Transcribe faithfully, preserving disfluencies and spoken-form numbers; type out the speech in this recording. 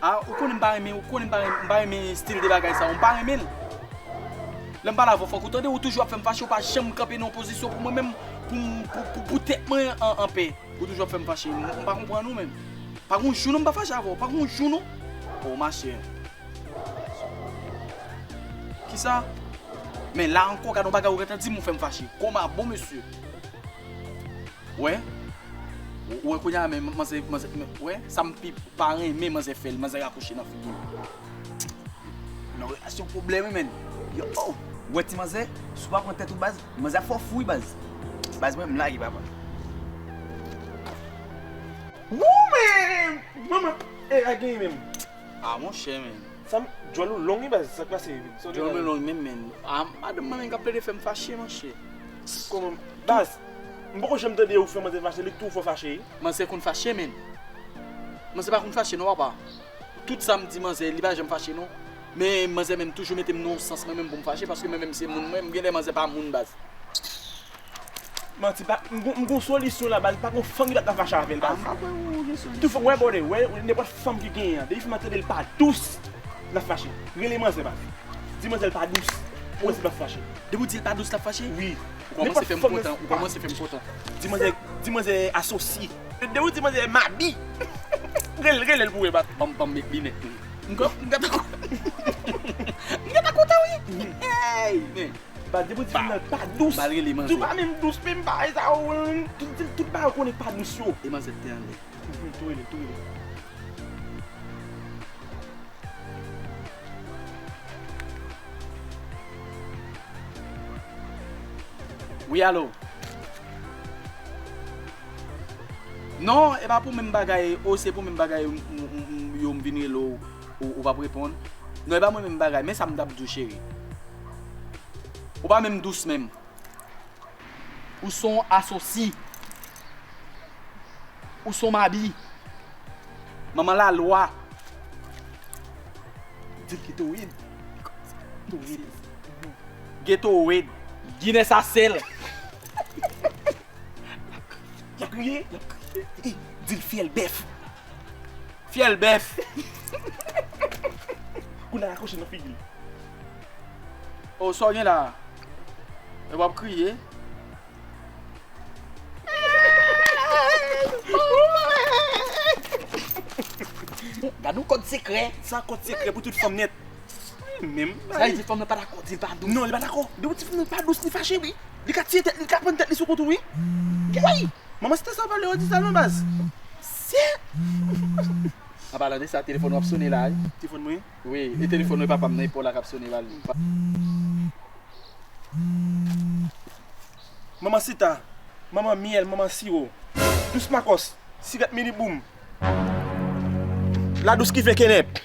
Ah, ou konnen m pa renmen, ou konnen m pa renmen, m pa renmen stil de bagay sa, ou m pa renmen l. Lè m pale avè w, fòk ou tande, ou toujou ap fè m fache, ou pa janm kanpe nan yon pozisyon pou mwen menm, pou m, pou, pou, pou tèt mwen an, an pè. Ou toujou ap fè m fache, m, m pa konprann ou menm. Pa gon jou non m pa fache avè w, pa gon jou non. Oh, machè. Kisa? Men la ankò, gade yon bagay ou gentan di m, ou fè m fache. Kòman bon, mesye? Wè? Ou wè kounye a, men manzè, manzè, men, wè? Sa m pi pa renmen manzè fè l, manzè rakwoche nan figi m. Nan relasyon pwoblèm wi, menn. Yo, oh, ou wè ti manzè, si w pa pran tèt ou, baz, manzè ap fè w fou wi, baz. Baz, mwen, m lage, papa. Wou, men! Manman, e, a genyen menm. Ah, monchè, men. Sa m, djòl ou long wi, baz, sa k pase? Sa w te Djòl mwen long menm, men. Ah, madanm mwen menm k ap plede fè m fache, monchè. Kòman? Baz, m poko janm tande ou fè manzè fache, li tou fè w fache. Manzè konn fache, men. Manzè pa konn fache, non, papa. Tout sa m di manzè, li pa janm fache, non. Men manzè menm toujou mete m nan yon sans, mwen menm, pou m fache, paske mwen menm se moun, mwen, m genlè manzè pa moun, baz. Manti, pa, m gon, m gon solisyon la, baz, pa gon fanm ki p ap ka fache avè l, baz. Ah, m pa kwè ou gen solisyon. Tou fò, wè, bòdè, wè, nenpòt fanm ki genyen an, depi fanm nan tande l pa dous, l ap fache. Rele manzè, baz. Di manzè l pa dous, ou wè si l ap fache. Depi w di l pa dous, l ap fache? Wi. Ou kòmanse fè m kontan, ou kòmanse fè m kontan. Di manzè, di manzè asosye. Depi w di manzè mabi. Rele, rele l pou wè, baz. Ban m, ban m met linèt, wi. M gen, m gentan, m gentan kontan, wi. Hey, men. Baz, depi w di fanm nan pa dous. Ba l rele manzè. Tou pa menm dous, menm bagay sa, ou, tout, tout, tout bagay ou konnen pa dous yo. E manzè te anlè. Mhm, tou rele, tou rele. Wi, alo. Non, e pa pou menm bagay, o, se pou menm bagay, m, m, m, m, yo, m vin rele w, ou, ou p ap reponn. Non, e pa mwen menm bagay, men sa m t ap di w, cheri. Ou pa menm dous menm. Ou se yon asosi. Ou se yon mabi. Manman lalwa. Di l ki tou red. Tou red. Geto red. Ginen sa sèl. Y ap kriye? Y ap kriye. Di l fyèl bèf. Fyèl bèf. Kounye a rakwoche nan figi l. O, sa w gen la? E w ap kriye? Gad yon kòd sekrè. Sa kòd sekrè pou tout fanm nèt. Menm. Sa vle di fanm nan pa dakò, di l pa dous. Non, li pa dakò. Depi w di fanm nan pa dous, li fache, wi. Li ka tiye tèt li, li ka prann tèt li sou kont ou, wi. Wi. Manman, se te sa w pale, w di sa non, baz. Se. An palan de sa, telefòn w ap sone la, wi. Telefòn mwen? Wi, e telefòn wi papa m nan, e pa w la k ap sone, bal. Manman Sita, manman myèl, manman siwo, dous makòs, sirèt mini boum, la dous ki fè kenèp.